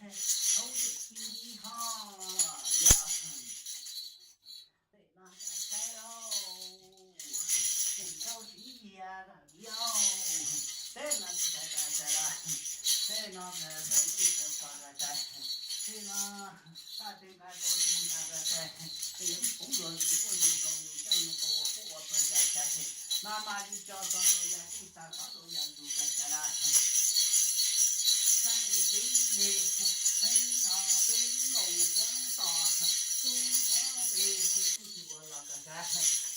Thaub Cwm Tij ho, yog pem no saib lauj, Tseem Nkauj Siv Yias li os. Teb no tsis txhais tas tas los, teb no txhais txhais ib txhais qhua tas tas, teb no taj tsev nqa rau tsev nqa tas tas, yog poob luag ntxuj ntuj zaus yus coj yus tau ua pub ua pawg tas tas, mas mas li cov txog rau yas tij tas txog rau yas ntug tas tas los. Xeeb Txiv Yes, Xeeb Nto Peb Nkaus Kuab Nto, Tub Kuab Peb, Tub Tsis Ua Los Kos Xav,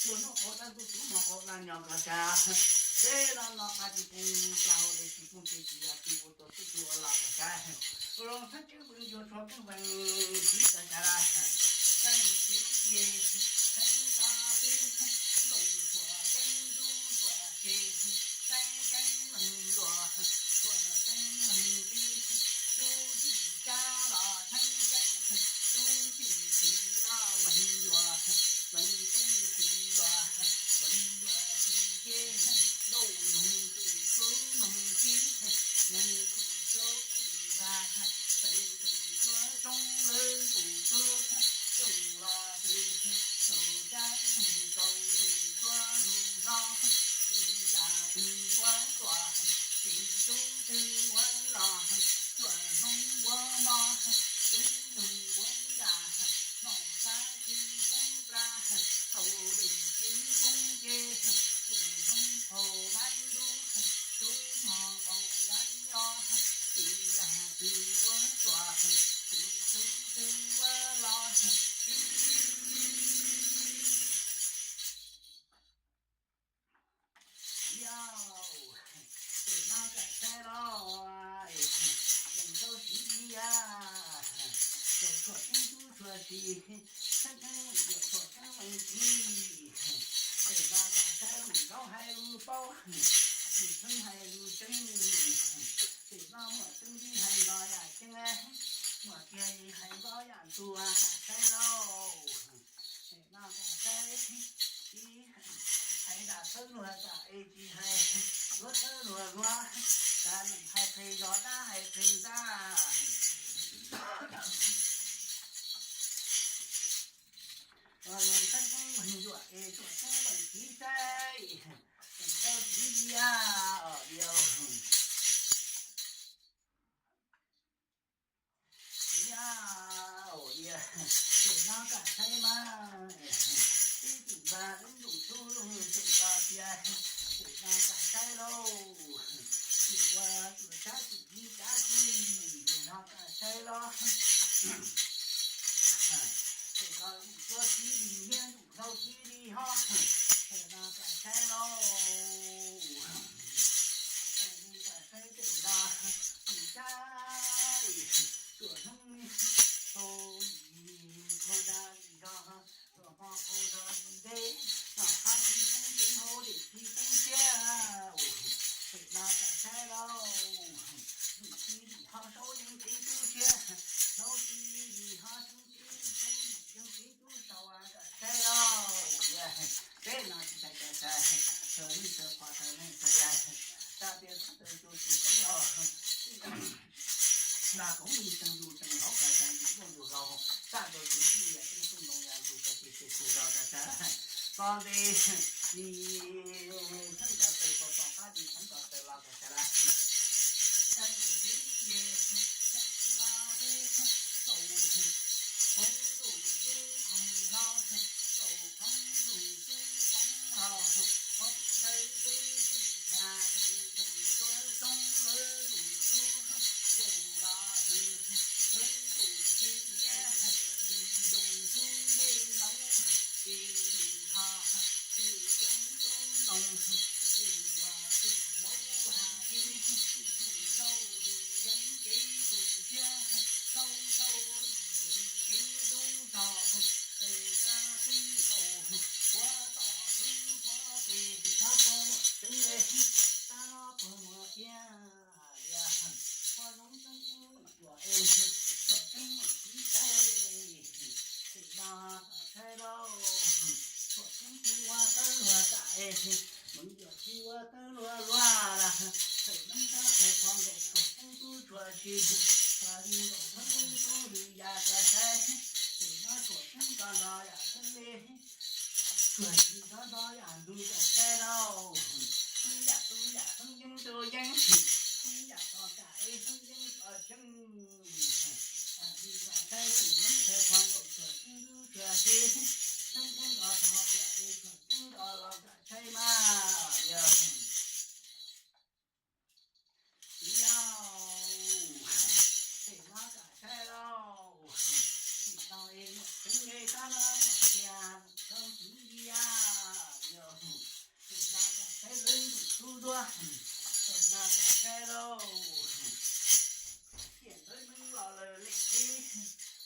Tub Noj Qaum Dab Tub Tub Mos Qaum Dab Nyo Kos Xav. Teb no no qab tsis poob plag hauv dej tsis poob ces tsis yog tsis ua tuag Tub Tsis Ua Los Kos Xav. Ua los Xeeb Tseeb Vees Yuas Tshua Tseeb Vees Txiv Kos Xav los. Xeeb Txiv Yes, Xeeb Nto Peb, Nkaus Tshua Tseeb Tub Tshua Ces, Xeeb Tseeb Vees Yuas Tshua Tseeb Vees Txiv, Tub Tsis Cab los Xeeb Tseeb, Tub Tsis Txiv los Vees Yuas, Vees Tseeb Txiv Yuas, Vees Yuas Txiv Ces, Nkauj Noog Txwm Tub Noog Txiv, Noog Txwm Tub Txwm Vas, Txwm Txwm Tub Roob Lwm Txwm Tub, Txwm los Txwm, Txwm Cab Noog Txwm Tub Tub Hlo, Txiv Yaj Twg Ua Tuam, Txiv Tub Twg Ua Los, Tuam Hnub Npua Mos, Tub Noog Npua Yaj, Noog Xab Tsis Poob Plag, Haus Dej Tsis Poob Ces, Tuam Hnub Haus Dab Ntub, Tub Mos Haus Dab Nyo, Txiv Yaj Twg Ua Tuam, Txiv Tub Twg Ua Los. Yog, pem no kam saib los, Tseem Nkauj Siv Yias, Yuas Tshua Tseeb Tub Tshua Tsis, Xeeb Tseeb Yuas Tshua Tseeb Vees Txiv, pem no kam saib lus zaub hais lus paub, lus tseeb hais lus tseeb, pem no muaj tseeb tib hais nto yam tseeb, muaj kiag li hais nto yam ntug kam saib lauj. Pem no kam saib, tsis hais dab tawb luag tam es tsis hais luag tawb luag luag, tas meem hais phem zog dab hais phem ntag. Los Xeeb Tseeb Vees Yuas es Tshua Tseeb Vees Txiv saib, Tseem Nkauj Siv Yias, Yaj, pem no kam saib mas, tib txwm vas ib ntxum tub lug txwm los tias, pem no kam saib lauj, txwm ua txwm sab txwm yig sab txwm, pem no kam saib lauj. Pem no ntxum tuab tib li, niab ntxum hlaub tib li ho, pem no kam saib lauj. Pem no kam saib pem no, ntxum sab, tuam hnub, tau yim, tau da yim zog, tuam hmo tau zog yim ntej, nom qab tsis poob ceev hauv dej tsis poob siab, pem no kam saib lauj. Ntxum tib li ho saub yeej ceev tub siab, saub tib li ho saub tib saub yeej ceev tub sau kam saib lauj. Peb no tsis txhais tas tas, sawv leej sawv qhua sawv leej sawv yaig, txaj tias txaj taw tsuas tsis teev los, nqa koov li tseem yus tseem hauv kas tseem yus tuaj yus hlau, txaj rau tseem tij yam tseem xub ntoo yam ntug kas tsis tsis tsis zog kas tas, txo nte li xeeb txo taw txo txo qab li xeeb txo taw los kas tas las. Xeeb txiv ye, xeeb txo teb, nkaus poob ntuj tub poob hlo, nkaus poob ntuj tub poob hlo, poob tawb teb tub yas tseem tseem cuab roob lawv lus tub, tseem los tseem cuab ntuj tib niab, tsis yoo xub nte hlau, tsis li ho, tsis yeej tub noog, tsis yuav tsis laub has tib, tsis sau tsis yeej kev txum siab, sau sau li yeej kev tub tog, es tsa xib sau, puav tom xib puav tes, tab puav muaj tseeb le, tab puav muaj iab, yog, puav zoo tseeb tub yuav es, tseem tseeb txiv saib, tseem no saib lauj, tseem tseeb txiv ua tawb luag tam es, meem yuam txiv ua tawb luag luag, tseem neeb tab txhais qhov nkaus tseem tseeb tub tsuas tsis, Li nkaus thoob yeeb tub li yam koj saib, tus no tshuam kub nrov nrov yam kub li, tshuam tsis nrov nrov yam ntug koj saib lauj. Thoob yam tub yam thoob yeeb tub yeeb, thoob yam koj kam ib thoob yeeb koj tseeb. Li koj saib tus neeb khaws qhov nkaus tshuam kub ntub tshuam tib, thoob kub nrov tog piam li tshuam kub nrov los koj saib mas. Yog, pem no koj saib lauj, pem no es teev nqe sab no tias tau txiv yam, yog, pem no koj saib lub ntuj tub duab, pem no koj saib lauj, tiam ntawd neeb los lawm lej ib,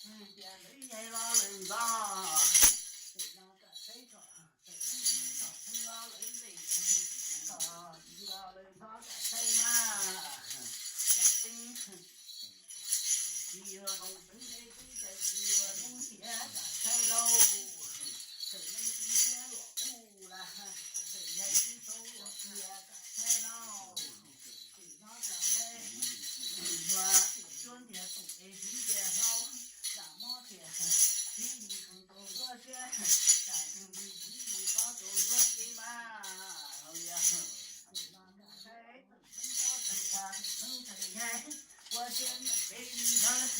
tiam ntawd yaig los lawm ntxov, pem no koj saib tsom, pem neeb tsom neeb los lawm lej, tsom txiv los lawm ntxov koj saib mas, tsom teeb. Tsis yuav zoo teev nqe teb ces tsis yuav zoo tiag koj saib lauj, txawm neeb tsis siab luam ub las, txawm yaig tsis tau luam tiag koj saib lauj. Tsis nyob koj saib, yog tiam suab ntiag tum es siv ntiag hlau, lam mob tiag, siv li tus tus nruab siab, tam tus li siv li ko tus nruab siab mas, hauj lias. Tsis no koj saib, tus neeb txhob txhawj khuav, tus neeb txhawj yaig, ua siab nyiam peb li ntawd,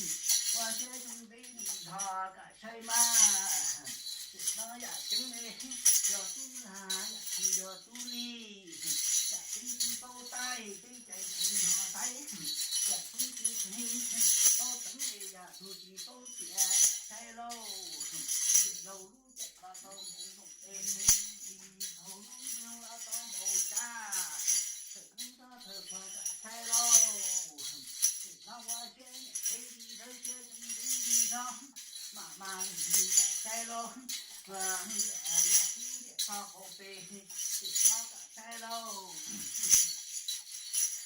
ua siab zoo peb li ntawd koj saib mas. Tsis no yam ceeb li, yog tub lag yam tsis yog tub li, yam ceeb tsis paub taij, teb ces tsis hnov taij, yam ceeb tsis kheev paub teev li, yam tug tsis paub tias koj saib lauj. Tiam laug lub caij los tau npaum npaum es, tsis tau lub nyoog los tau npaum tsab, txawm neeb txhob txhawj khuav koj saib lauj. Tsis no ua siab nyiam peb li ntawd, siab zoo peb li ntawd, mam mas li koj saib lauj. Yam tub ntiam tog qaum pes, tsis no koj saib lauj.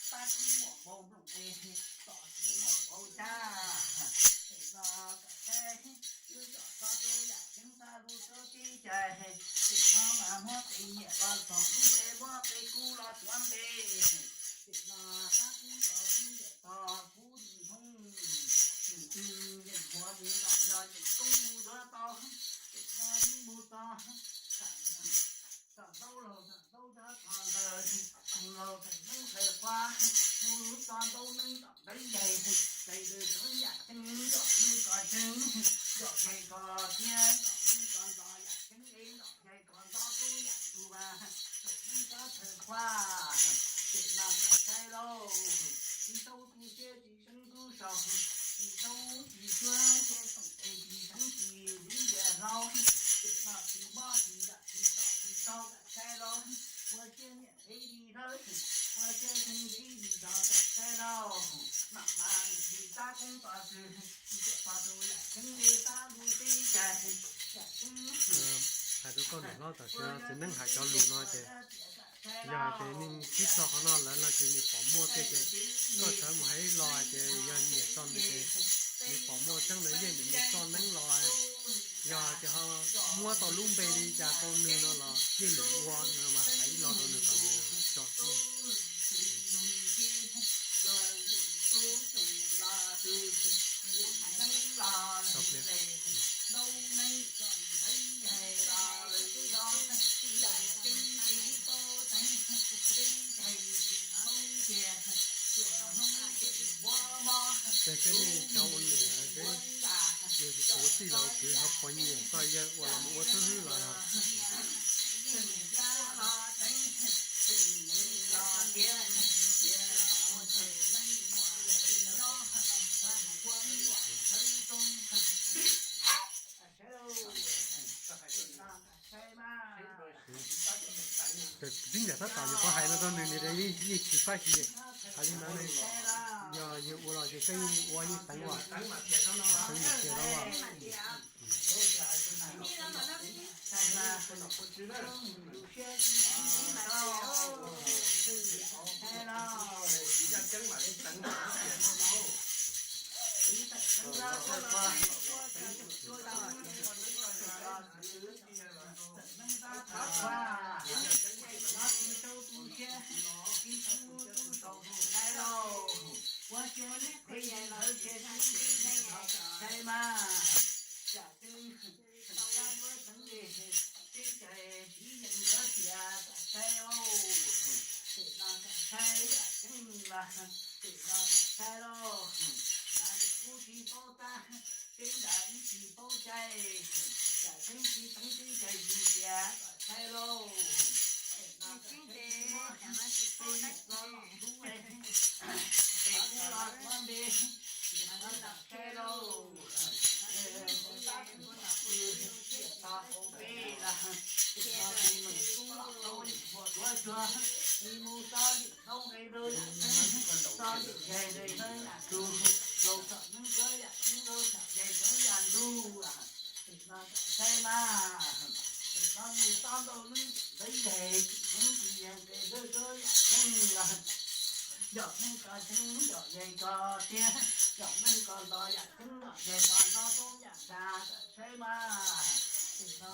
Pab tub muam npau nplooj es, tom tub muam npau tsab, tsis no koj saib, wb tsom txog rau yam ceeb txaj lug rau teb ces, tsis no mas muab peb nyiam los txog lub es muab peb kub los tuav npe, tsis no pab tub tog tub ntiam tog kub li Hmoob, yeej huav li los yog yeej tub mus duav tau, tsis no yeej mus txog, txog ntaub laug txog ntaub dab txog ntawd, mus laug txhais neeb txhais khuav, mus txog ntaub neeb tom ntev yaig, ces lwm tus yam ceeb nrog neeb koj tseeb, nrog yaig koj tiag nrog neeb koj nto yam ceeb es nrog yaig koj nto tub yam tug vas, txhais neeb txhais khuav, ces mas koj saib lauj, tsis tau tu siab tsis seeb tub saum, tsis tau tsis suab tsis seeb tsis seeb tsis lim ntiag hlau, ces mas tsis mob tsis zam tsis tom tsis tau koj saib lauj, ua siab nyiam peb li ntawd, ua siab zoo peb li ntawd koj saib lauj, mam mas li txab koob tog xwb, tsis tau tau yam ceeb li txab lub teb ces, yam ceeb. Hais rau koj niam hlob tam sim no txiv neeb hais cov lus no ces, yog hais tias nws tsis txog qhov no lawm no ces nws pom muaj tej ces, koj sawv mus hais los hais tias yog nyiam txog nws ces, nws pom muaj tseeb lawm yeej nws mus txog neeb los, yog hais tias ho muab tau lub npe li cas rau nws no los yeej nws ua no mas hais ib lo rau nws kom nws tso. Ces peb nej cov ua niam peb, yog kuv tij laug kwv ho puas nyiam txog yawg ua los mus ua tub hwb los yog Tib yam tab tom nyuam qhuav hais no rau nws, nws yeej tsis faib hais li ntawd ne. Yog yawg ua los ces koj yeej ua yeej teev ua, teev tiag rau ua. Ua cia peb ntawd cia sib ntsib nim no kom saib mas. Yam twg tseem yuav teev teb chaws siv yees yuav tias kom saib lauj. Nim no kom saib yam tseeb mas, nim no kom saib lauj. Mas kuv tsis paub tab, peb ntawd ib tsis paub cai, yam tseeb tsis teev teb chaws siv tias kom saib lauj. Nim no kom saib tsis muab peb niam hlob los hlub, peb kuj los muab npe, nim no kom saib lauj. Tab kuv tab kwv niam tos hauv peb los, nim no tus meem tub los tau nim huam duav tsuag, nim mus txog lim ntaub nqe nrau yam tseeb, txog lim yaig nqe nrau yam tug, laus txom neeb kawg yam tseeb, laus txom yaig kawg yam ntug. Nim no kom saib mas, nim no mus txog ntau lub ntawd yaig tseeb, tus yaig nqe nrau kawg yam tseeb los, yog neeg ko tseeb, yog yaig ko tiag, yog neeg ko nto yam tseeb, yog yaig ko nto toob yam ntsa kom saib mas. Nim no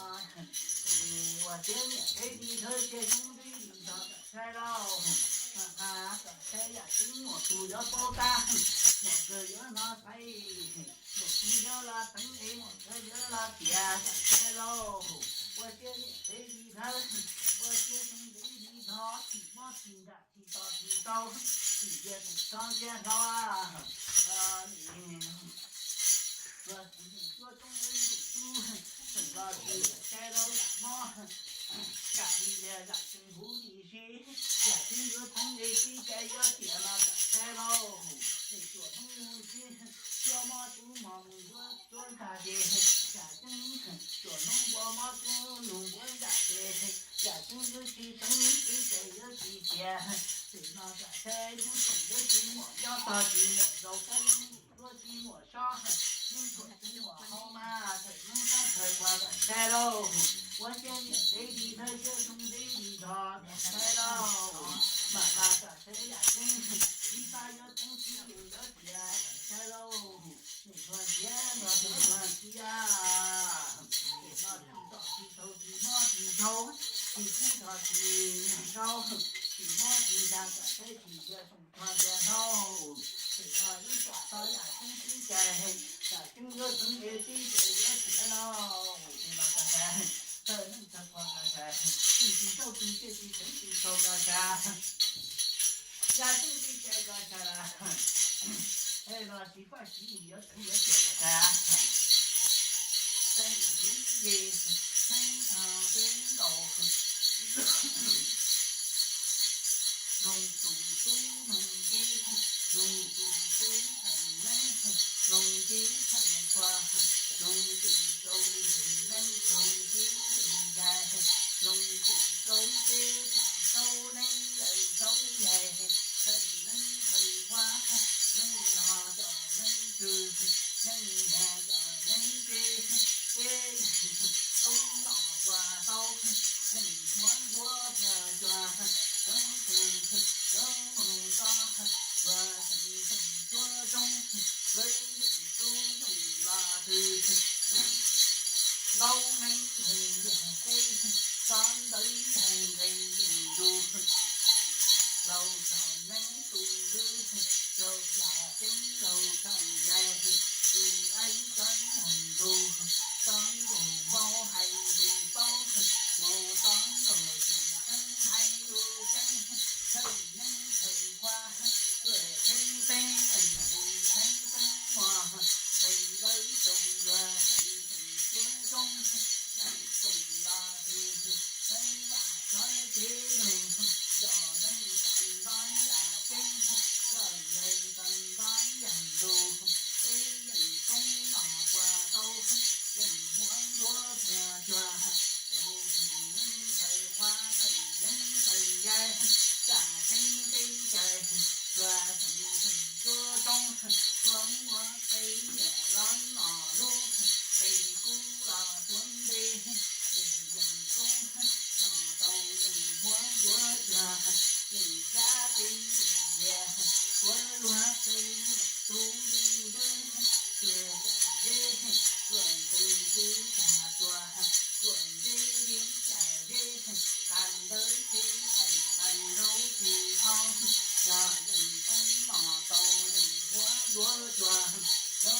ua cia niam peb li thawj cia xyoob ntsib li nrog kom saib lauj. Mas mas kom saib yam tseeb, muam tus yuav paub tab, muam kawg yuav hnov xaiv, muam tus yuav los teev es muam kawg yuav los tias kom saib lauj. Ua cia niam peb li thawj, ua cia xyoob ntsib li nrog, tsis mob tsis nram, tsis tos tsis tau, tsis cia tsis txhob ntsia hlo. Nim no txhua txhua tub, tseem los tsis saib lauj yam mob, kam li lias yam tsis huv li si, yam twg yuav teev es tib cai yuav tiam los kom saib lauj. Nim tuam hnub mus tsis, tsuas mob tub mos mus yuav tuab ntag ces, yam tseeb tuam hnub npua mob tub nug npuab nram ces, yam tseeb yuav tsis teev teb chaws yuav tsis tiam. Nim no kom saib lub tseem yuav tsis muaj nyob tog tsis muaj zaus kab yeeb, tuab tsis muaj sob, yeeb tuam tsis muaj hau mas, thaum hnub sab thaum khuas kom saib lauj. Ua cia niam peb li thawj, cia xyoob ntsib li nrog kom saib lauj. Mas mas kom saib yam tseeb, tib pab yuav teev tib yees yuav tiam kom saib lauj. Nim no tiav no nim no tiav, nim no tsis tom tsis tau tsis mob tsis ntshaus, tsis kub tog tsis ntshaus, tsis mob tsis ntsag kom saib tsis cia xoo tog cia hlau. Nim no ib tsam tau yam tseeb tib cai, yam tseeb yuav teev es tib cai yuav tiam lauj. Nim no kom saib, thawj neej thawj khuas kom saib, tsis tsis tau tsis cia tsis teev tsis tau kom saib. Yam tseeb tib cai kom saib, es los tsis faj tsis yuav teev yuav tiam kom saib. Xeeb txiv yej, xeeb tog xeeb nkaus, noog tus tub noog tub, noog tus tub txhais neeb, noog txiv txhais kua, noog txiv rau txhais neeb, noog txiv txhais yaj, noog txiv rau teb, txiv rau neeb, yawm rau yaj, txhais neeb txhais kua, neeb no cov neeb twg, neeb niag cov neeb teb, teb tub no kua tau, neeg muab npuab puag cua, neeb twg, neeb mus txog, kua xeem xeem Cua, cua, cua,